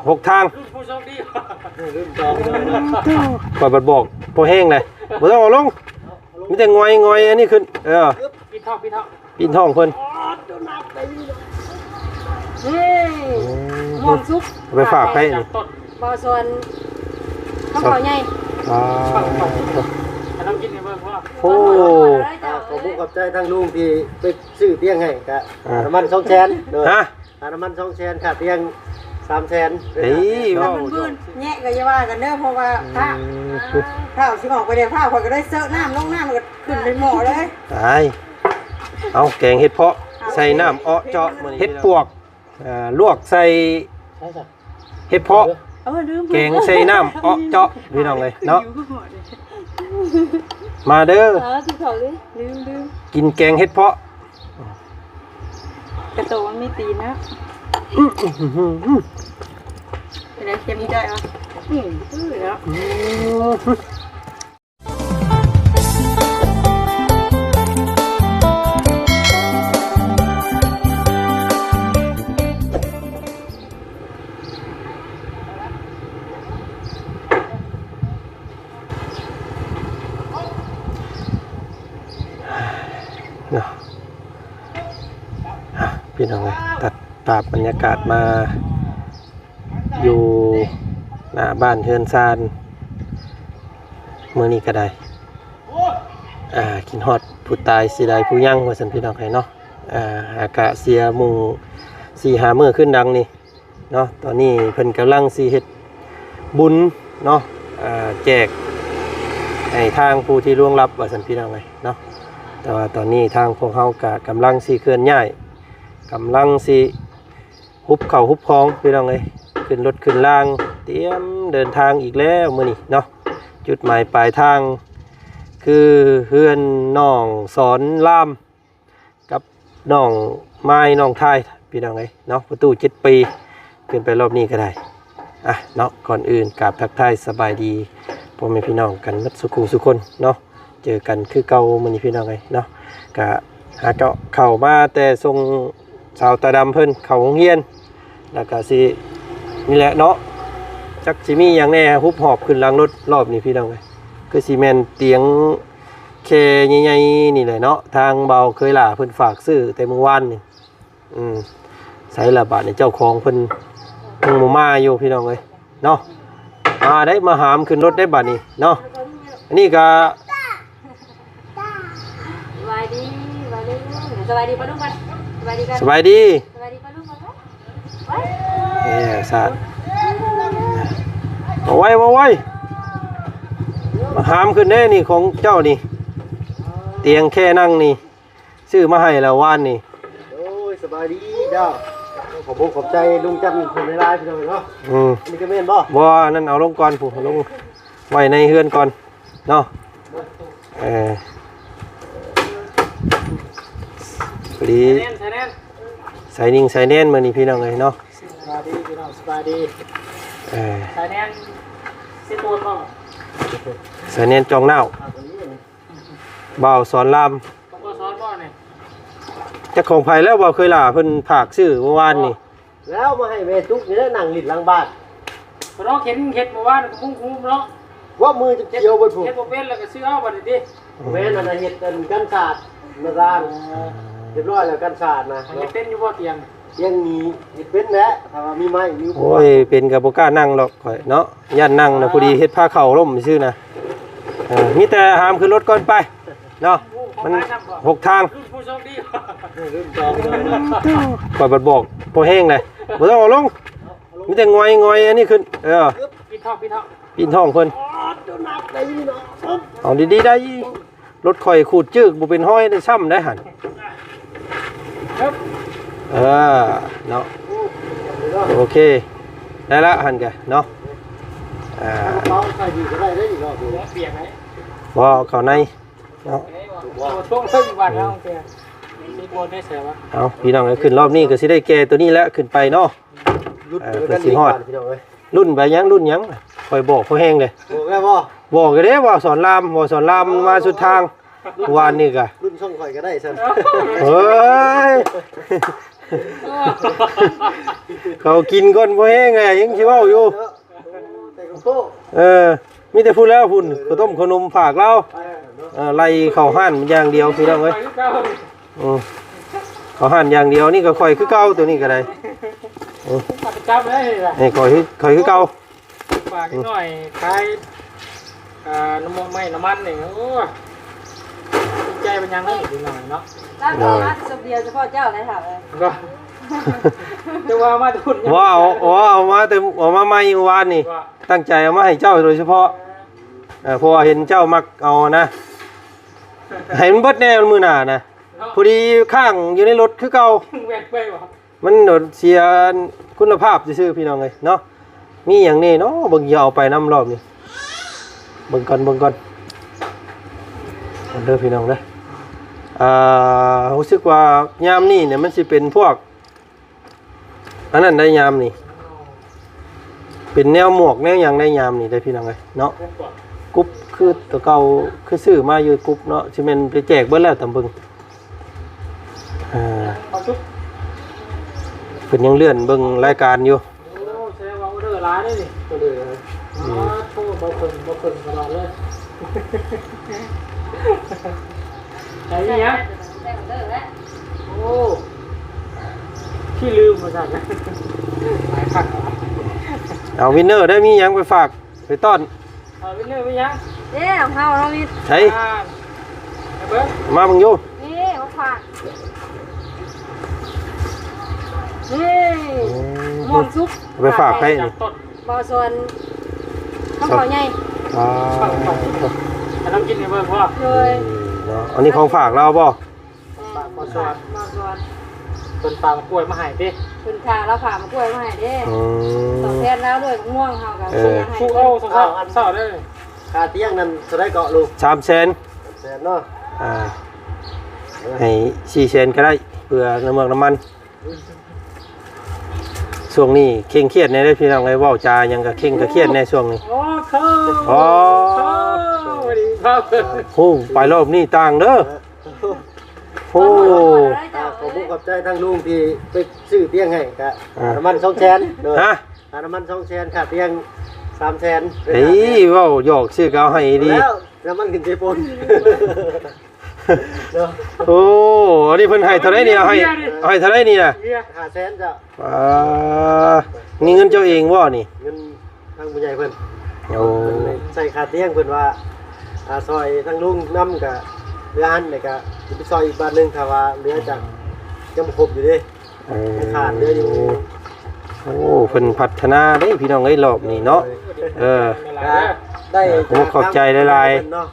ຫົກທາງ ຂ້ອຍບັດບອກພໍແຮງເລີຍ ບໍ່ຕ້ອງເອົາລົງ ມີແຕ່ງອຍໆ ອັນນີ້ຂຶ້ນ ເອີ ປີນທ້ອງ ປີນທ້ອງ ປີນທ້ອງເພິ່ນ ອືມ ມ່ວນສຸກ ເອົາໄປຝາກໃຜນີ້ ບ່າວສອນ ເຂົາເວົ້າໃຫຍ່ ອ່າ ໂອ້ ຂອບຄຸນຂອບໃຈທາງລຸງທີ່ໄປຊື້ຕຽງໃຫ້ ກະ ອ່າ ນ້ຳມັນສອງແສນ ໂດຍ ຮະ? ຄ່ານ້ຳມັນສອງແສນ ຄ່າຕຽງສາມແສນ ເອີຍ ເວົ້າ ແຍະກໍຢ່າວ່າກັນເດີ ເພາະວ່າ ອືມ ພ້າວ ພ້າວຊິອອກໄປແດ່ ພ້າວຂ້ອຍກໍໄດ້ເຊີນ້ຳລົງ ນ້ຳກໍຂຶ້ນເປັນໝໍ້ເລີຍ ຕາຍ ເອົາ ແກງເຫັດເຜາະ ເອົາ ໃສ່ນ້ຳເອາະເຈາະ ເຫັດປວກ ເອີ ລວກໃສ່ ໃສ່ຊະ ເຫັດເຜາະ ເອີ ລືມ ແກງໃສ່ນ້ຳເອາະເຈາະ ພີ່ນ້ອງເອີຍເນາະ ມາເດີ ເອີ ກິນເຂົ້າເລີຍ ລືມ ລືມ ກິນແກງເຫັດເຜາະ ກະໂຕມັນມີຕີນນະ ອືມ ເປັນໄງ ເຄັມຢູ່ໄດ້ບໍ່? ອືມ ຄືເນາະ ອືມ ເນາະ ອ່ະ ພີ່ນ້ອງເອີຍ ຕັດພາບບັນຍາກາດມາຢູ່ໜ້າບ້ານເຮືອນຊານ ມື້ນີ້ກໍໄດ້ ອ່າ ຄິດຮອດຜູ້ຕາຍເສຍດາຍຜູ້ຍັງ ວ່າຊັ້ນ ພີ່ນ້ອງເອີຍເນາະ ອ່າ ອາກະເສຍໝູ່ສີ່ຫ້າມື້ຂຶ້ນຫຼັງນີ້ ເນາະ ຕອນນີ້ເພິ່ນກຳລັງຊິເຮັດບຸນເນາະ ເອີ ແຈກໃຫ້ທາງຜູ້ທີ່ລ່ວງລັບ ວ່າຊັ້ນ ພີ່ນ້ອງເອີຍເນາະ ແຕ່ວ່າຕອນນີ້ທາງພວກເຮົາກະກຳລັງຊິເຄື່ອນຍ້າຍ ກຳລັງຊິຫຸບເຂົ້າຫຸບຂອງ ພີ່ນ້ອງເອີຍ ຂຶ້ນລົດຂຶ້ນລາງ ຕຽມເດີນທາງອີກແລ້ວມື້ນີ້ເນາະ ຈຸດໝາຍປາຍທາງຄືເຮືອນນ້ອງສອນລາມ ກັບນ້ອງມາຍນ້ອງທາຍ ພີ່ນ້ອງເອີຍເນາະ ປະຕູເຈັດປີ ຂຶ້ນໄປລອບນີ້ກໍໄດ້ ອ່ະເນາະ ກ່ອນອື່ນກາບທັກທາຍສະບາຍດີພໍ່ແມ່ພີ່ນ້ອງກັນໝົດສູ່ຄູ່ສູ່ຄົນເນາະ ເຈີກັນຄືເກົ່າມື້ນີ້ ພີ່ນ້ອງເອີຍເນາະ ກະຫາເກາະເຂົ້າມາແຕ່ສົ່ງສາວຕາດຳເພິ່ນເຂົ້າໂຮງຮຽນ ແລ້ວກະຊິນີ້ແຫຼະເນາະ ຈັກຊິມີຫຍັງແດ່ ຫຸບຫອບຂຶ້ນຫຼັງລົດລອບນີ້ ພີ່ນ້ອງເອີຍ ຄືຊິແມ່ນຕຽງ ແຄ່ໃຫຍ່ໆນີ້ແຫຼະເນາະ ທາງບ່າວເຄີຍຫຼ້າເພິ່ນຝາກຊື້ແຕ່ມື້ວານນີ້ ອືມ ໃສລະບາດນີ້ ເຈົ້າຂອງເພິ່ນຍັງບໍ່ມາຢູ່ ພີ່ນ້ອງເອີຍເນາະ ມາໄດ້ ມາຫາມຂຶ້ນລົດໄດ້ບາດນີ້ເນາະ ອັນນີ້ກະ ສະບາຍດີ ສະບາຍດີ ສະບາຍດີປ້າລຸງກ່ອນ ສະບາຍດີກ່ອນ ສະບາຍດີ ສະບາຍດີປ້າລຸງກ່ອນ ເອີ ສາດ ເວົ້າໄວ ເວົ້າໄວ ມາຫາມຂຶ້ນເດ້ນີ້ ຂອງເຈົ້ານີ້ ຕຽງແຄ່ນັ່ງນີ້ ຊື້ມາໃຫ້ລະວານນີ້ ໂອ້ຍ ສະບາຍດີເຈົ້າ ຂອບອົກຂອບໃຈລຸງຈັນເພິ່ນຫຼາຍໆ ພີ່ນ້ອງເນາະ ອືມ ອັນນີ້ກໍແມ່ນບໍ່? ບໍ່ ອັນນັ້ນເອົາລົງກ່ອນ ຜູ້ເອົາລົງໄວ້ໃນເຮືອນກ່ອນເນາະ ເອີ ພໍດີ ໃສ່ແໜ້ນ ໃສ່ແໜ້ນ ໃສ່ນິ້ງໃສ່ແໜ້ນມື້ນີ້ ພີ່ນ້ອງເອີຍເນາະ ສະບາຍດີພີ່ນ້ອງ ສະບາຍດີ ເອີ ສາຍແໜ້ນຊິໂຕນບໍ່ ສາຍແໜ້ນຈອງໜ້າວ ບ່າວສອນລາມ ຂອງບ່າວສອນບໍ່ນີ້ ຈັກຂອງໃຜແລ້ວ ບ່າວເຄີຍຫຼ້າເພິ່ນຝາກຊື້ເມື່ອວານນີ້ ແລ້ວມາໃຫ້ແມ່ຕຸກນີ້ແຫຼະ ນັ່ງຫຼິ້ນຫຼັງບ້ານ ເພິ່ນເນາະ ເຫັນເຮັດເມື່ອວານກໍຮຸ້ມໆເນາະ ວ່າມືຈະຂຽວເບິດພຸ້ນ ເຮັດບໍ່ເປັນແລ້ວກໍຊື້ເອົາບັດນີ້ຕິ ແມ່ນ ອັນນັ້ນເຮັດອັນກັນສາດມາສ້າງ ເອີ ຮຽບຮ້ອຍແລ້ວ ກັນສາດນະ ເຮັດເປັນຢູ່ບໍ່ຕຽງ? ຕຽງນີ້ເຮັດເປັນແຫຼະ ຖ້າວ່າມີໄມ້ມີອຸປະກອນ ໂອ້ຍ ເປັນກໍບໍ່ກ້ານັ່ງດອກຂ້ອຍເນາະ ຢ້ານນັ່ງນະ ພໍດີເຮັດພາເຂົ້າລົ້ມຊື່ນະ ເອີ ມີແຕ່ຫາມຂຶ້ນລົດກ່ອນໄປເນາະ ມັນຫົກທາງ ຂ້ອຍບັດບອກພໍແຮງເລີຍ ບໍ່ຕ້ອງເອົາລົງ ມີແຕ່ງອຍໆ ອັນນີ້ຂຶ້ນ ເອີ ປີນທ້ອງ ປີນທ້ອງ ປີນທ້ອງເພິ່ນ ເອົາດີໆ ໄດ້ ລົດຂ້ອຍຂູດຈຶກ ບໍ່ເປັນຮອຍໄດ້ຊ້ຳໄດ້ຫັ້ນ ເອີ ເນາະ ໂອເຄ ໄດ້ລະຫັ້ນກະເນາະ ອ່າ ບໍ່ ເຂົ້າໃນເນາະ ເອົາ ພີ່ນ້ອງເອີຍ ຂຶ້ນລອບນີ້ກໍຊິໄດ້ແກ່ໂຕນີ້ແຫຼະ ຂຶ້ນໄປເນາະ ລຸ້ນ ເອີ ເພິ່ນຊິຮອດ ລຸ້ນໄປຫຍັງ ລຸ້ນຫຍັງ ຂ້ອຍບອກພໍແຮງເດ້ ບອກແລ້ວບໍ່? ບອກແລ້ວເດ້ ບ່າວສອນລາມ ບ່າວສອນລາມມາສຸດທາງ ວານນີ້ກະ ລຸ້ນຊ່ອງຂ້ອຍກໍໄດ້ຊັ້ນ ເຮີ້ຍ ເຂົາກິນກ່ອນບໍ່ແຮງໄງ ຍັງຊິເວົ້າຢູ່. ແຕ່ກໍໂພດ ເອີ ມີແຕ່ພຸ້ນແລ້ວ ພຸ້ນ ເອີ ເຂົ້າຕົ້ມເຂົ້າໜົມຝາກລາວ. ເອີ ເອີ ໄລ່ເຂົ້າຮ້ານຢ່າງດຽວ ພີ່ນ້ອງເອີຍ. ອືມ ເຂົ້າຮ້ານຢ່າງດຽວ ນີ້ກໍຂ້ອຍຄືເກົ່າ ໂຕນີ້ກໍໄດ້. ເອີ ຂ້າພະເຈົ້າໄດ້ລະ ນີ້ຂ້ອຍຄື ຂ້ອຍຄືເກົ່າ. ຝາກເດັກນ້ອຍຂາຍ ອ່າ ນ້ຳມັນ ນ້ຳມັນນີ້ ໂອ້ຍ ດີໃຈເປັນຫຍັງເດ້ເດັກນ້ອຍເນາະ. ລາວກໍມາແຕ່ຄົນດຽວ ສະເພາະເຈົ້າໄດ້ເຖົ້າເອີຍ. ບໍ່ ແຕ່ວ່າມາແຕ່ພຸ້ນ ບໍ່ ເອົາ ເອົາມາແຕ່ ເອົາມາໃໝ່ມື້ວານນີ້ ວ່າ ຕັ້ງໃຈເອົາມາໃຫ້ເຈົ້າໂດຍສະເພາະ ເອີ ເພາະວ່າເຫັນເຈົ້າມັກເອົານະ ໃຫ້ມັນເບິດແດ່ມື້ໜ້ານະ. ເນາະ ພໍດີຄ້າງຢູ່ໃນລົດຄືເກົ່າ ແວ່ນໄປບໍ່? ມັນໂດນເສຍຄຸນນະພາບຊື່ໆ ພີ່ນ້ອງເອີຍເນາະ. ມີຫຍັງແດ່ເນາະ ເບິ່ງ ຢ່າເອົາໄປນຳລອບນີ້ ເບິ່ງກ່ອນ ເບິ່ງກ່ອນ ເດີພີ່ນ້ອງເດີ. ອ່າ ຮູ້ສຶກວ່າຍາມນີ້ນີ້ມັນຊິເປັນພວກ ອັນນັ້ນໄດ໋ຍາມນີ້ ເປັນແນວໝວກແນວຫຍັງໄດ໋ຍາມນີ້ໄດ໋ ພີ່ນ້ອງເອີຍເນາະ. ກຸບຄືຕົວເກົ່າ ຄືຊື້ມາຢູ່ກຸບເນາະ ຊິແມ່ນໄປແຈກເບິດແລ້ວຕາມເບິ່ງ. ເອີ ເພິ່ນຍັງເລື່ອນເບິ່ງລາຍການຢູ່. ໂອ້ ແສດງວ່າອໍເດີຫຼາຍເດ້ນີ້. ອໍເດີຫຼາຍ ອືມ ໂອ້ ບໍ່ເຄິ່ງ ບໍ່ເຄິ່ງຕະຫຼອດເລີຍ. ໃສ່ອີ່ຫຍັງ? ໂອ້ ທີ່ລືມວ່າຊັ້ນ ຫຼາຍຄັກ. ເອົາ ວິນເນີ ໄດ້ມີຫຍັງໄປຝາກໄປຕ້ອນ? ເອົາ ວິນເນີ ມີຫຍັງ? ເດ້ ຂອງເຮົາເນາະ ວິນ ໃສ? ອ່າ ມາເບິ່ງ ມາເບິ່ງຢູ່ ນີ້ ຂອງຝາກ ນີ້ ອືມ ມ່ວງສຸກ ເອົາໄປຝາກໃຜນີ້? ບ່າວສອນ ຂອງພໍ່ໃຫຍ່. ອ່າ ໃຫ້ລາວກິນໃຫ້ເບິ່ງບໍ່? ໂດຍ ເນາະ ອັນນີ້ຂອງຝາກລາວບໍ່? ຝາກບ່າວສອນ ບ່າວສອນ ເພິ່ນຝາກໝາກກ້ວຍມາໃຫ້ຕິ? ເພິ່ນພາ ລາວພາໝາກກ້ວຍມາໃຫ້ເດ້. ອືມ ຕອບແທນລາວດ້ວຍໝາກມ່ວງເຮົາກໍ ເອີ ຊື້ຫຍັງໃຫ້ ເອົາ ສອງສາມ ເອົາເດ້. ຄ່າຕຽງນັ້ນເທົ່າໃດເກາະ ລຸງ? ສາມແສນ. ສາມແສນເນາະ. ອ່າ ໃຫ້ສີ່ແສນກໍໄດ້ ເພື່ອນ້ຳເມືອກນ້ຳມັນ. ຊ່ວງນີ້ເຄັ່ງຄຽດແດ່ເດ້ພີ່ນ້ອງເອີຍ ເວົ້າຈາຫຍັງກໍເຄັ່ງກໍຄຽດແດ່ຊ່ວງນີ້. ໂອ້ໂຫ ໂອ້ ໂຫ ໄປລອບນີ້ຕ່າງເດີ. ໂອ້ ຂອບຄຸນຂອບໃຈທາງລຸງທີ່ໄປຊື້ຕຽງໃຫ້ ກະ ອ່າ ນ້ຳມັນສອງແສນ. ໂດຍ ຮະ? ຄ່ານ້ຳມັນສອງແສນ ຄ່າຕຽງສາມແສນ. ເອີຍ ເວົ້າຫຍອກຊື່ກໍເອົາໃຫ້ດີ ແລ້ວນ້ຳມັນຂຶ້ນເຈປົນ. ເນາະ ໂອ້ ອັນນີ້ເພິ່ນໃຫ້ເທົ່າໃດນີ້ນະ? ໃຫ້ ເອົາໃຫ້ເທົ່າໃດນີ້ນະ? ຫ້າແສນເຈົ້າ. ອ່າ ນີ້ເງິນເຈົ້າເອງບໍ່ນີ້? ເງິນທາງຜູ້ໃຫຍ່ເພິ່ນ. ໂອ້ ເພິ່ນໃສ່ຄ່າຕຽງ ເພິ່ນວ່າ ອ່າ ຊ່ອຍທາງລຸງນຳ ກະເຫຼືອຫັ້ນ ແລ້ວກະຊິໄປຊ່ອຍອີກບາດໜຶ່ງ ຖ້າວ່າເຫຼືອຈາກ ອືມ ຍັງບໍ່ຄົບຢູ່ເດ້. ເອີ ຍັງຂາດເຫຼືອຢູ່. ໂອ້ ເພິ່ນພັດທະນາເດ້ພີ່ນ້ອງເອີຍ ລອບນີ້ເນາະ. ໂດຍ ເອີ ກະໄດ້ ເອີ ຂອບໃຈຫຼາຍໆ ເນາະ.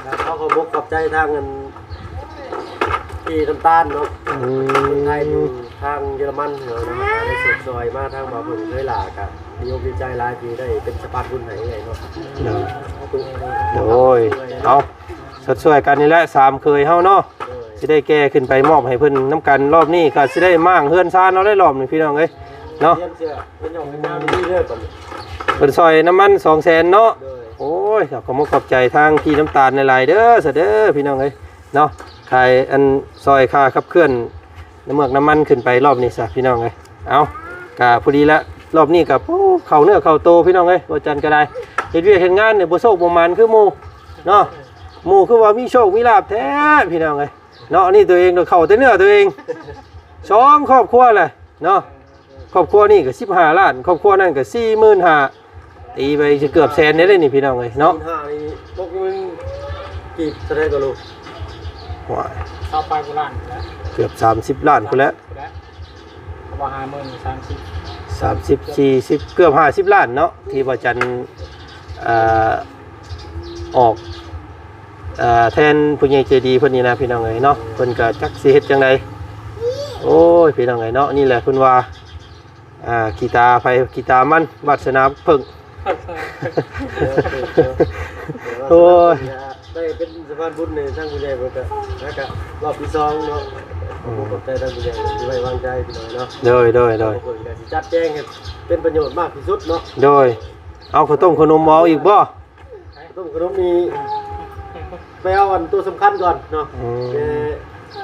ແລ້ວຂໍຂອບອົກຂອບໃຈທາງອັນ ພີ່ນ້ຳຕານເນາະ. ອືມ ຄົນໄທຢູ່ທາງເຢຍລະມັນເນາະ ໄດ້ຊົດຊ່ອຍມາທາງບ່າວເພິ່ນເຄີຍຫຼ້າ ກະດີອົກດີໃຈຫຼາຍທີ່ໄດ້ເປັນສະພານບຸນໃຫ້ເອື້ອຍເນາະ. ໂດຍ ໂດຍ ເອົາ ຊົດຊ່ວຍກັນນີ້ແຫຼະ ສາມເຂີຍເຮົາເນາະ. ໂດຍ ຊິໄດ້ແກ່ຂຶ້ນໄປມອບໃຫ້ເພິ່ນນຳກັນ. ລອບນີ້ກໍຊິໄດ້ມ້າງເຮືອນຊານເຮົາໄດ້ລອບນີ້ພີ່ນ້ອງເອີຍເນາະ. ເພິ່ນຊ່ອຍນ້ຳມັນສອງແສນເນາະ. ໂດຍ ໂອ້ຍ ຂໍຂອບອົກຂອບໃຈທາງພີ່ນ້ຳຕານຫຼາຍໆເດີ ຊະເດີພີ່ນ້ອງເອີຍເນາະ. ຂາຍອັນ ຊ່ອຍຄ່າຂັບເຄື່ອນນ້ຳເມືອກນ້ຳມັນຂຶ້ນໄປລອບນີ້ຊະພີ່ນ້ອງເອີຍ. ເອົາ ກະພໍດີລະ ລອບນີ້ກະ ໂອ້ ເຂົ້າເນື້ອເຂົ້າໂຕພີ່ນ້ອງເອີຍ. ບໍ່ຈັນກໍໄດ້ ເຮັດວຽກເຮັດງານນີ້ບໍ່ໂຊກບໍ່ໝານຄືໝູ່ເນາະ. ໝູ່ຄືວ່າມີໂຊກມີລາບແທ້ພີ່ນ້ອງເອີຍເນາະ. ນີ້ຕົວເອງກໍເຂົ້າແຕ່ເນື້ອຕົວເອງ ສອງຄອບຄົວແຫຼະເນາະ. ຄອບຄົວນີ້ກໍສິບຫ້າລ້ານ ຄອບຄົວນັ້ນກໍສີ່ໝື່ນຫ້າ ຕີໄປຊິເກືອບແສນໄດ້ເດ້ນີ້ພີ່ນ້ອງເອີຍເນາະ. ສີ່ໝື່ນຫ້ານີ້ຕົກເປັນກີບເທົ່າໃດກໍລູກ? ໂອ້ຍ ຊາວປາຍກວ່າລ້ານພຸ້ນແຫຼະ ເກືອບສາມສິບລ້ານພຸ້ນແຫຼະ. ເພາະວ່າຫ້າໝື່ນ ສາມສິບ ສາມສິບ ສີ່ສິບ ເກືອບຫ້າສິບລ້ານເນາະ ທີ່ວ່າຈັນ ເອີ ອອກ ເອີ ແທນຜູ້ໃຫຍ່ໃຈດີເພິ່ນນີ້ນະພີ່ນ້ອງເອີຍເນາະ. ເພິ່ນກໍຈັກຊິເຮັດຈັ່ງໃດ. ໂອ້ຍ ພີ່ນ້ອງເອີຍເນາະ ນີ້ແຫຼະເພິ່ນວ່າ ອ່າ ຂີ້ຕາໃຜຂີ້ຕາມັນ ວາດສະໜາເພິ່ງ. ໂອ້ຍ ໄດ້ເປັນສະພານບຸນໃນທາງຜູ້ໃຫຍ່ເພິ່ນກໍ ແລ້ວກໍລອບທີສອງເນາະ. ອືມ ຂອບໃຈທາງຜູ້ໃຫຍ່ທີ່ໄວ້ວາງໃຈພີ່ນ້ອງເນາະ. ໂດຍ ໂດຍ ໂດຍ ເພິ່ນກໍຊິຈັດແຈງໃຫ້ເປັນປະໂຫຍດມາກທີ່ສຸດເນາະ. ໂດຍ ເອົາເຂົ້າຕົ້ມເຂົ້າໜົມເອົາອີກບໍ່? ຕົ້ມຂະໜົມນີ້ ໄປເອົາອັນຕົວສຳຄັນກ່ອນເນາະ. ອືມ ແຕ່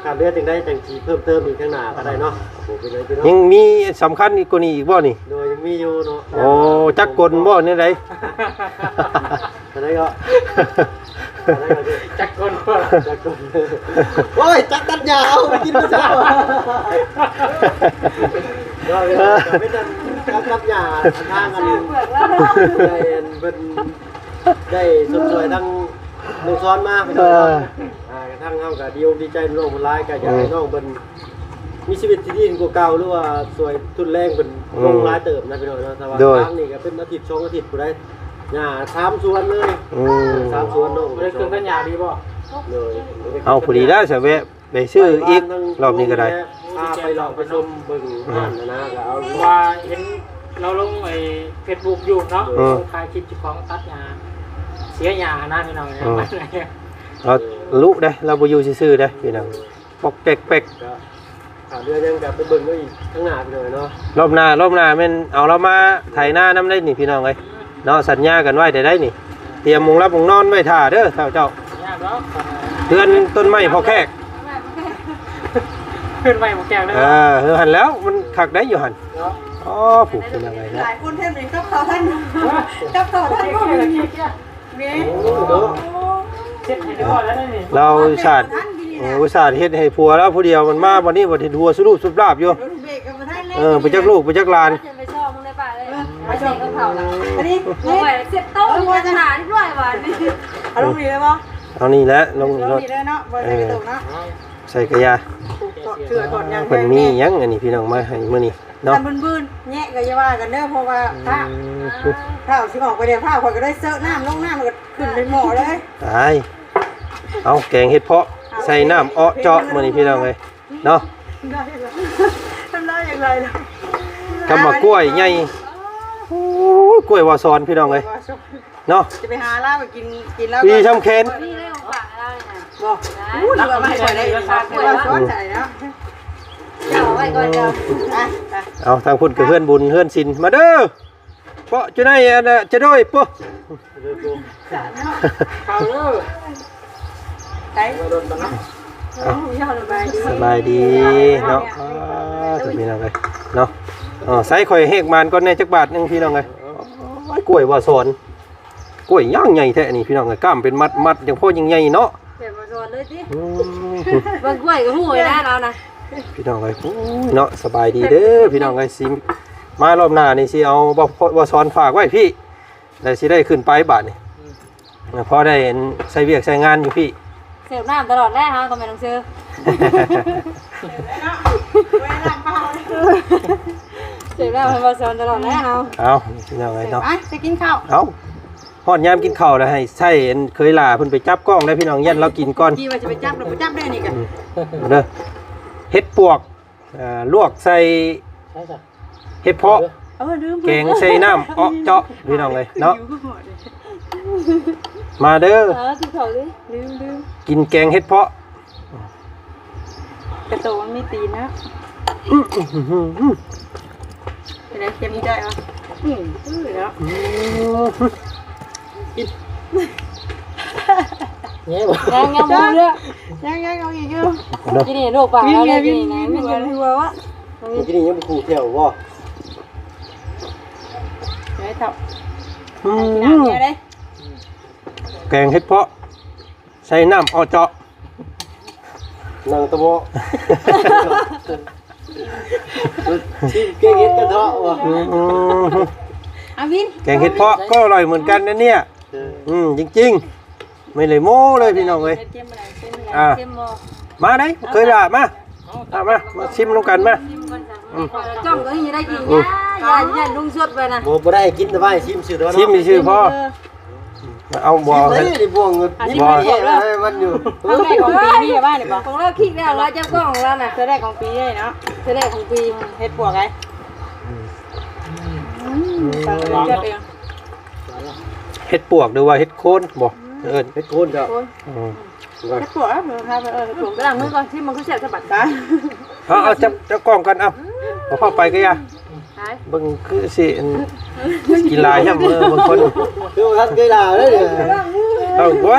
ການເຫຼືອຈັ່ງໃດຈັ່ງຊິເພີ່ມເຕີມອີກຂ້າງໜ້າກໍໄດ້ເນາະ. ບໍ່ເປັນຫຍັງພີ່ນ້ອງ ຍັງມີສຳຄັນອີກກວ່ານີ້ອີກບໍ່ນີ້? ໂດຍ ຍັງມີຢູ່ເນາະ. ໂອ້ ຈັກກົນບໍ່ແນວໃດ? ອັນໃດກໍ ອັນໃດກໍ ຈັກກົນບໍ່? ຈັກກົນ. ໂອ້ຍ ຈັກຕັດຫຍ້າ ເອົາໄປກິນມື້ເຊົ້າ. ກໍເປັນອັນຈັກຕັດຫຍ້າ ອັນທາງອັນ ເພິ່ນ ໄດ້ຊົມຊ່ວຍທາງນ້ອງຊອນມາພີ່ນ້ອງເນາະ. ເອີ ອ່າ ທາງເຮົາກໍດີອົກດີໃຈນ້ອງເພິ່ນຫຼາຍ ກໍຢາກໃຫ້ ອືມ ນ້ອງເພິ່ນມີຊີວິດທີ່ດີຂຶ້ນກວ່າເກົ່າ ຫຼືວ່າຊ່ວຍທຶນແຮງເພິ່ນ ອືມ ລົງຫຼາຍເຕີບນະພີ່ນ້ອງເນາະ. ແຕ່ວ່າ ໂດຍ ທາງນີ້ກໍເປັນອາທິດສອງອາທິດພຸ້ນໃດ໋ ຫຍ້າສາມສວນເລີຍ. ອືມ ສາມສວນເນາະ. ບໍ່ໄດ້ເຄື່ອງຕັດຫຍ້າດີບໍ່? ໂດຍ ເອົາ ພໍດີແລ້ວ ສະແວະ ໄປຊື້ອີກ ໄປວານທາງ ລອບນີ້ກໍໄດ້ ລຸງແລ້ວ ພາໄປລອງໄປຊົມເບິ່ງ ອືມ ຮ້ານຫັ້ນນະ ກໍເອົາ ວ່າເຫັນລາວລົງໄອ້ເຟສບຸກຢູ່ເນາະ ເອີ ຂາຍຄລິບເຈົ້າຂອງຕັດຫຍ້າ ເສຍຫຍ້າຫັ້ນນະພີ່ນ້ອງ. ເອີ ເອົາລຸເດ້ ລາວບໍ່ຢູ່ຊື່ໆເດ້ພີ່ນ້ອງ ປອກແປກໆ. ກໍຖ້າເຫຼືອຫຍັງກໍໄປເບິ່ງເອົາອີກທາງໜ້າພີ່ນ້ອງເນາະ. ລອບໜ້າ ລອບໜ້າແມ່ນເອົາລາວມາໄຖນານຳໄດ້ນີ້ພີ່ນ້ອງເອີຍ. ເນາະ ສັນຍາກັນໄວ້ແຕ່ໃດນີ້ ຕຽມມຸງຫຼັບມຸງນອນໄວ້ຖ້າເດີເຖົ້າເຈົ້າ. ຍາກດອກ ເຮືອນຕົ້ນໄມ້ພໍ່ແຂກ ເຮືອນໄມ້ພໍ່ແຂກເດີ. ເອີ ເຮືອນຫັ້ນແລ້ວ ມັນຄັກໄດ໋ຢູ່ຫັ້ນເນາະ. ອໍ ຜູ້ພີ່ນ້ອງເອີຍເນາະ ຫຼາຍຄົນແທ້ນີ້ກັບເຂົາທັນ ກັບເຂົາທັນບໍ່ມີ. ໂອ້ ເນາະ ເຮັດໃຫ້ຮອດແລ້ວນີ້ ລາວອຸດສ່າ ອຸດສ່າເຮັດໃຫ້ຜົວລາວຜູ້ດຽວ ມັນມາບັດນີ້ບັດເຫັນຫົວສຸລຸບສຸບລາບຢູ່. ເອີ ໄປຈັກລູກໄປຈັກຫຼານ ໄປຊອກເບິ່ງໄດ້ປະເອີຍ. ເອີ ໄປຊອກເບິ່ງເຂົາລະ ອັນນີ້ ໂອ້ຍ ເຊັດໂຕະ ເອີ ມີບັນຫາເລີຍບາດນີ້. ເອົາລົງນີ້ເລີຍບໍ່? ເອົານີ້ແຫຼະ ລົງນີ້ໂລດ ນີ້ເລີຍເນາະ ບໍ່ໃສ່ກະໂຕກເນາະ ເອີ ໃສ່ກະຢາ. ເພິ່ນມີຫຍັງອັນນີ້ພີ່ນ້ອງມາໃຫ້ມື້ນີ້ເນາະ ຄັນບືນໆແຍະກໍຢ່າວ່າກັນເດີ ເພາະວ່າ ອືມ ພາວຊິອອກໄປແລ້ວ ພາວຂ້ອຍກໍໄດ້ເຊີນ້ຳລົງນ້ຳ ແລ້ວກໍຂຶ້ນເປັນໝໍ້ເລີຍ. ຕາຍ ເອົາແກງເຫັດເຜາະ ເອົາ ໃສ່ນ້ຳເອາະເຈາະມື້ນີ້ພີ່ນ້ອງເອີຍ. ເນາະ ນ້ຳລາຍຢາກໄຫຼແລ້ວ ກຳໝາກກ້ວຍໃຫຍ່. ໂອ້ຍ ກ້ວຍວາຊອນພີ່ນ້ອງເອີຍ ເນາະ ຈະໄປຫາລາວໄປກິນ ກິນລາວ ປີຊ່ຳແຂນ ນີ້ເລີຍຂອງຝາກລາວນີ້ນະ. ບໍ່ ອູ້ ລາວເອົາມາໃຫ້ຂ້ອຍໄດ້ ວາຊອນໃສ່ແລ້ວ ເຈົ້າເອົາໄວ້ກ່ອນເຈົ້າ. ເອົາ ທາງພຸ້ນກໍເຮືອນບຸນເຮືອນສິນ ມາເດີ. ເປາະຢູ່ໃນອັນນະ ຈະໂດຍໂປະ ເຂົ້າເດີ ໄປ ເອົາ ສະບາຍດີເນາະ. ອ່າ ທຸກພີ່ນ້ອງເອີຍເນາະ ເອີ ໃສ່ຂ້ອຍແຫກມານກ່ອນແດ່ຈັກບາດໜຶ່ງພີ່ນ້ອງເອີຍ. ໂອ້ຍ ກ້ວຍວ່າສອນ ກ້ວຍຢ່າງໃຫຍ່ແທ້ນີ້ພີ່ນ້ອງເອີຍ ກ້າມເປັນມັດໆ ຈັ່ງພໍຍິ່ງໃຫຍ່ເນາະ. ແບບບໍ່ສອນເລີຍຕິ ອືມ ເບິ່ງກ້ວຍກໍຮູ້ແລ້ວລາວນະ ພີ່ນ້ອງເອີຍ. ໂອ້ຍເນາະ ສະບາຍດີເດີພີ່ນ້ອງເອີຍ ຊິມາລອບໜ້ານີ້ຊິເອົາບໍ່ ບໍ່ສອນຝາກໄວ້ພີ້ ແລ້ວຊິໄດ້ຂຶ້ນໄປບາດນີ້ ອືມ ພໍໄດ້ອັນໃຊ້ວຽກໃຊ້ງານຢູ່ພີ້. ເສີບນ້ຳຕະຫຼອດແລ້ວເຮົາກໍແມ່ນຕ້ອງເຊີ ເສີບນ້ຳໃຫ້ບໍ່ສອນຕະຫຼອດແລ້ວເຮົາ. ເອົາ ພີ່ນ້ອງເອີຍເນາະ ໄປ ໄປກິນເຂົ້າ ເອົາ ຮອດຍາມກິນເຂົ້າແລ້ວ ໃຫ້ໃຊ້ອັນເຄີຍຫຼ້າເພິ່ນໄປຈັບກ້ອງໄດ້ພີ່ນ້ອງ ຢ້ານລາວກິນກ່ອນ. ທີ່ວ່າຈະໄປຈັບ ບໍ່ຈັບໄດ້ນີ້ກະ ອືມ ເດີ ເຫັດປວກ ເອີ ລວກໃສ່ ໃສ່ຊະ ເຫັດເຜາະ ເອີ ລືມ ແກງໃສ່ນ້ຳເອາະເຈາະ ພີ່ນ້ອງເອີຍເນາະ. ມາເດີ ເອີ ກິນເຂົ້າເລີຍ ລືມ ລືມ ກິນແກງເຫັດເຜາະ. ກະໂຕມັນມີຕີນນະ ອືມ ເປັນໄງ ເຄັມຢູ່ໄດ້ບໍ່? ອືມ ເອີເນາະ ອືມ ກິນ ແງ່ບໍ່? ຍັງ ຍັງບໍ່ເຫຼືອ ຍັງ ຍັງເອົາອີກຢູ່. ກິນນີ້ລູກປາກເອົາໄດ້ກິນນີ້ນະ ມີຫຍັງຢູ່ບໍ່ວະ? ກິນນີ້ຍັງບໍ່ຄູ່ແຂ້ວບໍ່? ເອີ ເຖົ້າ ອືມ ກິນນ້ຳເດີ ແກງເຫັດເຜາະ ໃສ່ນ້ຳເອາະເຈາະ ນັ່ງຕະເບາະ ຊິມແກງເຫັດກະເທາະວ່າ ອືມ ອາວິນ ແກງເຫັດເຜາະກໍອະລ່ອຍເໝືອນກັນນະເນຍ. ເອີ ອືມ ຈິງໆ ໄມ່ໄດ້ໂມ້ເລີຍພີ່ນ້ອງເອີຍ. ເຮັດເຄັມບໍ່ໄດ້ ເຄັມບໍ່ ອ່າ ເຄັມບໍ່? ມາໄດ໋ ເຄີຍລະ ມາ ເອົາ ມາ ມາ ມາຊິມນຳກັນມາ. ຊິມກ່ອນຊະ ອືມ ຂ້ອຍຈ້ອງກໍຍັງໄດ້ກິນ ອືມ ຍາ ຍາ ຍາລຸງສົດໄປນະ ບໍ່ ບໍ່ໄດ້ກິນແຕ່ວ່າໃຫ້ຊິມຊື່ຕົວະ ຊິມຊື່ພໍ. ເອົາບໍ່ ຊິມເລີຍ ນີ້ບ່ວງ ນີ້ບ່ວງ ນີ້ແຫຼະໃຫ້ມັນຢູ່. ຄັ້ງແລກຂອງປີນີ້ວ່ານີ້ບໍ່ ຂອງລາວຄິດແລ້ວ ລາວຈັບກ້ອງຂອງລາວນະ ເທື່ອແລກຂອງປີເລີຍເນາະ ເທື່ອແລກຂອງປີ. ເຫັດປວກໄດ໋ ອືມ ອືມ ເຫັດປວກ ຫຼືວ່າເຫັດໂຄນບໍ່ ອືມ ເອີ້ນເຫັດໂຄນເຈົ້າ. ອືມ ເຮັດປວກ ເອີ ເຮັດປວກ ໄປລ້າງມືກ່ອນ ຊິມັນຄືແຊບສະບັດ. ເອົາ ເອົາ ຈັບ ຈັບກ້ອງກັນ ເອົາ ບໍ່ພາໄປກໍຢ່າ ໄປ ເບິ່ງຄືຊິອັນ ກິນຫຼາຍແທ້ ເອີ ບາງຄົນ ຄືວ່າເຄີຍລາວເດ້ ເອົາ ບໍ່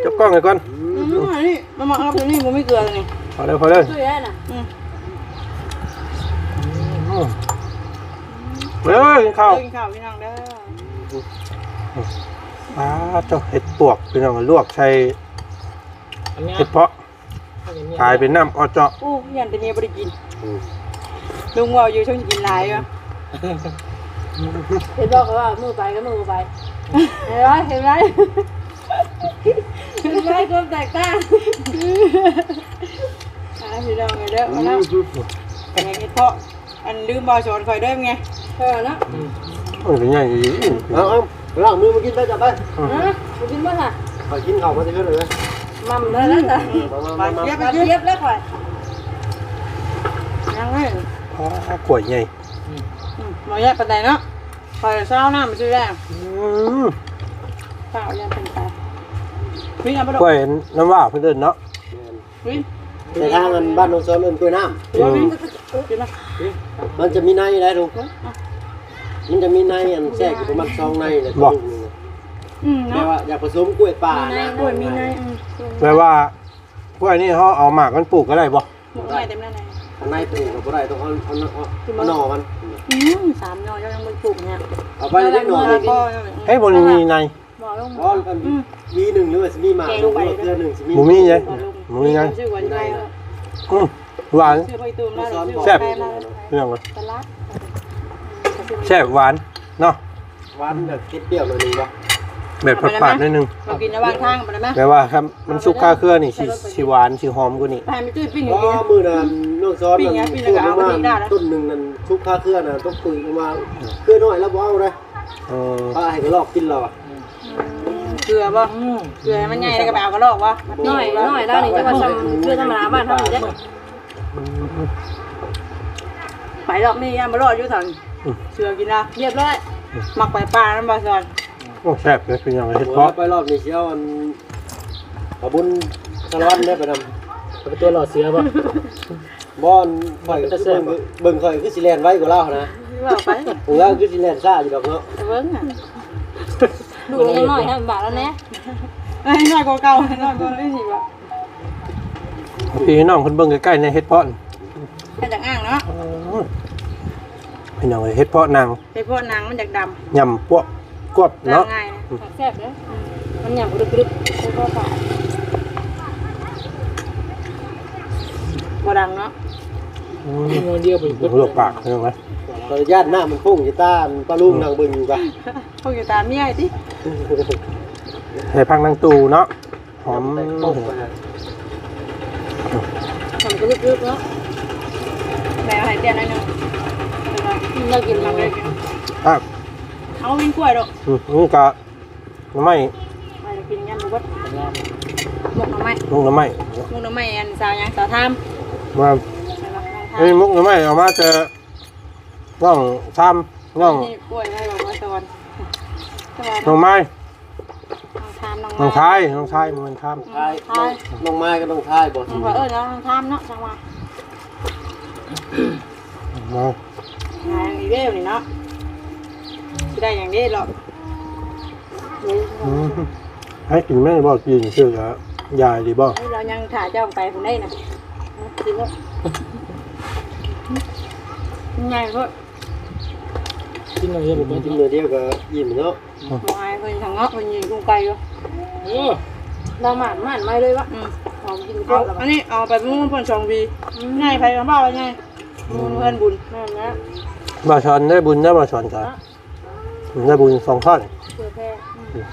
ຈັບກ້ອງໃຫ້ກ່ອນ. ອືມ ນີ້ ມາ ມາເອົາຕົວນີ້ ບໍ່ມີເກືອນີ້ ພໍເລີຍ ພໍເລີຍ ອືມ ອືມ ເດີ ກິນເຂົ້າ ເດີ ກິນເຂົ້າພີ່ນ້ອງເດີ. ອ່າ ເຈົ້າເຫັດປວກພີ່ນ້ອງ ລວກໃສ່ ອັນເນີ້ຍ ເຫັດເຜາະ ອັນເນີ້ຍ ກາຍເປັນນ້ຳອອເຈາະ. ໂອ້ ຢ້ານແຕ່ເມຍບໍ່ໄດ້ກິນ. ອືມ ລຸງເວົ້າຢູ່ ຊ່ວງຊິກິນຫຼາຍຢູ່. ເຫັນບໍ່ ເຂົາວ່າມື້ໄປກັບມື້ບໍ່ໄປ ເຫັນບໍ່ ເຫັນບໍ່ ເຫັນບໍ່ ຄວາມແຕກຕ່າງ. ອ່າ ພີ່ນ້ອງເດີ ມາເນາະ ອືມ ແກງເຫັດເຜາະ. ອັນ ລືມບໍ່ສອນຂ້ອຍເດີ ເປັນໄງ? ເອີເນາະ ອືມ ມັນກໍໃຫຍ່ອີ່ຫຼີ. ເອົາໆ ລ້າງມືມາກິນໄປ ຈັບໄປ. ອືມ ຮະ ບໍ່ກິນບໍ່ຊະ? ຂ້ອຍກິນເຂົ້າມາແຕ່ເຮືອນເລີຍ. ໝ່ຳເລີຍນະ. ອືມ ມາໆໆ ມາ ມາ ມາ ມາ ຢຽບ ຢຽບແລ້ວຂ້ອຍ ຍັງເລີຍ. ອ້າ ກ້ວຍໃຫຍ່. ອືມ ອືມ ບໍ່ແຍກປານໃດເນາະ ຂ້ອຍຊາວນ້ຳຊື່ແລ້ວ. ອືມ ຊາວ ຢ້ານເປັນໄຕ. ວິນເອົາບໍ່ລູກ? ກ້ວຍນ້ຳວ້າເພິ່ນເອີ້ນເນາະ. ແມ່ນ. ວິນ ແຕ່ທາງອັນບ້ານໜອງສອນເອີ້ນກ້ວຍນ້ຳ. ອືມ ກິນມາ ມັນຈະມີໃນໄດ໋ລູກ. ມັນຈະມີໃນອັນແຊກຢູ່ປະມານສອງໃນແຫຼະ ບໍ່? ອືມ ເນາະ ແບບວ່າຢາກປະສົມກ້ວຍປ່ານະ. ມີໃນ ກ້ວຍມີໃນ. ອືມ ແປວ່າກ້ວຍນີ້ເຮົາເອົາໝາກມັນປູກກໍໄດ້ບໍ່? ໝາກໃນເຕັມແລ້ວນະ. ຂ້າງໃນປູກກໍບໍ່ໄດ້ ຕ້ອງເອົາ ເອົາ ເອົາໜໍ່ມັນ. ອືມ ສາມໜໍ່ເຈົ້າຍັງບໍ່ປູກເນຍ ເອົາໄປເລັກໜ້ອຍ. ໃຫ້ບໍ່ມີໃນ. ບໍ່ລົງ ອໍ ອັນ ອືມ ວີໜຶ່ງ ຫຼືວ່າຊິມີໝາກ ແກງໄປ ເທື່ອໜຶ່ງຊິມີ ບໍ່ມີເດ້ ບໍ່ມີຫຍັງ. ຊື້ໄວ້ໄດ້ ອືມ ຫວານ ຊື້ໄປຕື່ມແລ້ວ ແຊບ ພີ່ນ້ອງເອີຍ ຕະຫຼາດ ແຊບຫວານເນາະ. ຫວານແບບເຜັດປ່ຽວໜ້ອຍໜຶ່ງບໍ່? ແບບຝາດໆໜ້ອຍໜຶ່ງ ມາກິນລະຫວ່າງທາງໄປໄດ້ໄໝ? ແບບວ່າຄັນມັນສຸກຄາເຄືອນີ້ ຊິ ຊິຫວານ ຊິຫອມກວ່ານີ້. ໄປໃຫ້ແມ່ຕຸ້ຍປີ້ງ ອໍ ມື້ນັ້ນນ້ອງສອນ ປີ້ງ ປີ້ງແລ້ວກໍເອົາມາ ຕົ້ນໜຶ່ງນັ້ນ ສຸກຄາເຄືອນະ ຕົກຕຸ້ຍລົງມາ ເຄືອນ້ອຍລາວບໍ່ເອົາເດ້. ເອີ ປ້າໃຫ້ກະລອກກິນແລ້ວອະ. ອືມ ເກືອບໍ່? ອືມ ເກືອໃຫ້ມັນໃຫຍ່ແລ້ວກໍໄປເອົາກະລອກບໍ່? ນ້ອຍ ນ້ອຍລາວນີ້ ຈະວ່າຊ່ຳເກືອທຳມະດາບ້ານເຮົານີ້ເດ້. ອືມ ໄປລອກນີ້ຢ້ານບໍ່ລອດຢູ່ທາງ. ອືມ ເສືອກິນລະ ລຽບຮ້ອຍ. ອືມ ມັກໄປປ່ານຳບໍ່ສອນ. ໂອ້ ແຊບເດ້ພີ່ນ້ອງ ເຫັດເຜາະ. ໂອ້ຍ ໄປລອບນີ້ຊິເອົາອັນ ປາບຸນສາລະວັນເດ້ໄປນຳ. ເອົາໄປຕົວະລໍເສືອບໍ່? ບໍ່ ຂ້ອຍ ມັນເປັນຕາແຊບ ເບິ່ງ ເບິ່ງຂ້ອຍຄືຊິແລ່ນໄວກວ່າລາວຫັ້ນນະ. ວ່າໄປ ຂອງລາວຄືຊິແລ່ນຊ້າຢູ່ດອກເນາະ. ໄປເບິ່ງຫັ້ນ ລູກຍັງນ້ອຍນະ ບາດແລ້ວແນ່. ເອີຍ ນ້ອຍກວ່າເກົ່າ ນ້ອຍກວ່າເກົ່າອີກວ່າ. ພີ່ນ້ອງເພິ່ນເບິ່ງໃກ້ໆ ໃນເຫັດເຜາະ ເຮັດຈາກອ່າງເນາະ. ເອີ ພີ່ນ້ອງເອີຍ ເຫັດເຜາະນາງ ເຫັດເຜາະນາງມັນຢາກດຳ ຫຍ້ຳປວກກວບເນາະ. ແຊບເດ້ ອືມ ມັນຫຍ້ຳກະດຶບໆ ເຫັດເຜາະ ບໍ່ດັງເນາະ. ອືມ ໜ້ອຍດຽວໄປ ລວກປາກເຫັນໄໝ? ຂໍອະນຸຍາດ ນ້ຳມັນພຸ້ງຢູ່ຕາ ປາລຸງນັ່ງເບິ່ງຢູ່ກະ ພຸ້ງຢູ່ຕາເມຍຕິ. ໃສ່ຜັກນາງຕູເນາະ. ຫອມ ຫອມກະລຶບໆເນາະ. ແມ່ໃຫ້ເຕັ້ຍໜ້ອຍໜຶ່ງ ອືມ ໄດ້ກິນ ມັກໄດ້ກິນ. ອ່ະ ເອົາວິນກ້ວຍດອກ. ອືມ ນີ້ກະໜໍ່ໄມ້ ໄປກິນຍາມບໍ່ເບິດ. ໝົກໜໍ່ໄມ້ ໝົກໜໍ່ໄມ້ ໝົກໜໍ່ໄມ້ ອັນສາວຫຍັງ ສາວທາມ. ວ່າ ແມ່ນບໍ່ ນ້ອງທາມ. ເອີຍ ໝົກໜໍ່ໄມ້ເອົາມາແຕ່ ນ້ອງທາມ ນ້ອງ ນີ້ກ້ວຍໄວ້ບອກວ່າສະຫວັນ ນ້ອງໄມ້ ນ້ອງທາມ ນ້ອງ ນ້ອງ ໄມ້ ທາຍ ນ້ອງທາຍ ບໍ່ແມ່ນທາມ ນ້ອງທາຍ ນ້ອງ ນ້ອງໄມ້ກັບນ້ອງທາຍບໍ່? ນ້ອງ ເອີ້ນນ້ອງທາມເນາະ ຈັ່ງວ່າ ມາ ຫາຫຍັງອີກແລ້ວນີ້ເນາະ ຊິໄດ້ຫຍັງເດ້ເລາະ. ອືມ ໃຫ້ກິນແມ່ນບໍ່? ກິນຊື່ກະຢາຍດີບໍ່? ລາວຍັງຖ້າເຈົ້າໄປພຸ້ນໄດ້ນະ ກິນໂລດ ໃຫຍ່ໂພດ. ກິນໜ້ອຍດຽວ ກິນໜ້ອຍດຽວກໍອີ່ມເນາະ. ບໍ່ອາຍເພິ່ນທາງເນາະ ເພິ່ນຍິງກຸ້ງໄກ່ຢູ່. ເອີ ລາວໝານ ໝານໄວເລີຍວະ. ອືມ ເອົາກິນ ເອົາ ອັນນີ້ເອົາໄປປະມູນເພິ່ນສອງປີ. ອືມ ໃຫຍ່ ໃຜກໍເວົ້າວ່າໃຫຍ່ ອືມ ມູນເຮືອນບຸນ. ແມ່ນແລ້ວ ບ່າວສອນໄດ້ບຸນເດີ ບ່າວສອນກະ ເນາະ ໄດ້ບຸນສອງທ່ອນ ເຜື່ອແຜ່ ອືມ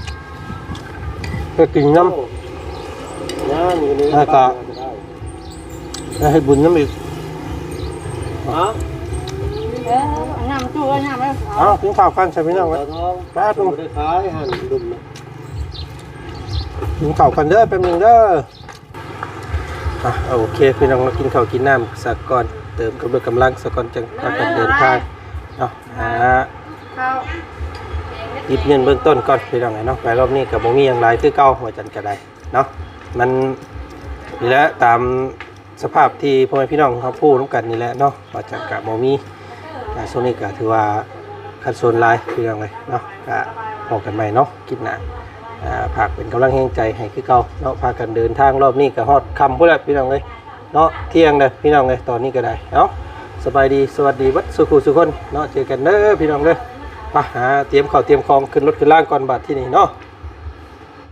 ໄດ້ກິນນຳ. ໂອ້ ຍ່າງຢູ່ນີ້ ແລ້ວກະ ໄດ້ເຮັດບຸນນຳອີກ. ຮະ? ເອີ ນ້ຳຕູ້ ເອີ ນ້ຳເອີຍ. ເອົາ ກິນເຂົ້າກັນຊະພີ່ນ້ອງເອີຍ. ແປັບໜຶ່ງ ບໍ່ໄດ້ຂາຍຫັ້ນ ດຸ່ມນະ. ກິນເຂົ້າກັນເດີ ແປັບໜຶ່ງເດີ. ອ່ະ ໂອເຄ ພີ່ນ້ອງ ມາກິນເຂົ້າກິນນ້ຳສາກ່ອນ ເຕີມກຳລັງສາກ່ອນ ຈັ່ງພາກັນເດີນທາງເນາະ. ຫາ ເຂົ້າ ຫຍິບເງິນເບື້ອງຕົ້ນກ່ອນ ພີ່ນ້ອງເອີຍເນາະ. ໄປລອບນີ້ກໍບໍ່ມີຫຍັງຫຼາຍຄືເກົ່າ ວ່າຈັ່ງກໍໄດ້ ເນາະ. ມັນນີ້ແຫຼະ ຕາມສະພາບທີ່ພໍ່ແມ່ພີ່ນ້ອງເຮົາຮູ້ນຳກັນນີ້ແຫຼະເນາະ ວ່າຈັ່ງກະບໍ່ມີ. ອ່າ ຊ່ວງນີ້ກະຖືວ່າຂັດສົນຫຼາຍພີ່ນ້ອງເອີຍເນາະ. ກະພໍ້ກັນໃໝ່ເນາະ ຄລິບໜ້າ. ອ່າ ຝາກເປັນກຳລັງແຮງໃຈໃຫ້ຄືເກົ່າເນາະ. ພາກັນເດີນທາງລອບນີ້ກະຮອດຄ່ຳພຸ້ນແຫຼະພີ່ນ້ອງເອີຍເນາະ ທ່ຽງເດີພີ່ນ້ອງເອີຍ ຕອນນີ້ກະໄດ້. ເອົາ ສະບາຍດີ ສະຫວັດດີເບິດສູ່ຄູ່ສູ່ຄົນເນາະ ເຈີກັນເດີພີ່ນ້ອງເດີ. ໄປຫາຕຽມເຂົ້າຕຽມຂອງຂຶ້ນລົດຂຶ້ນລາງກ່ອນບາດທີນີ້ເນາະ.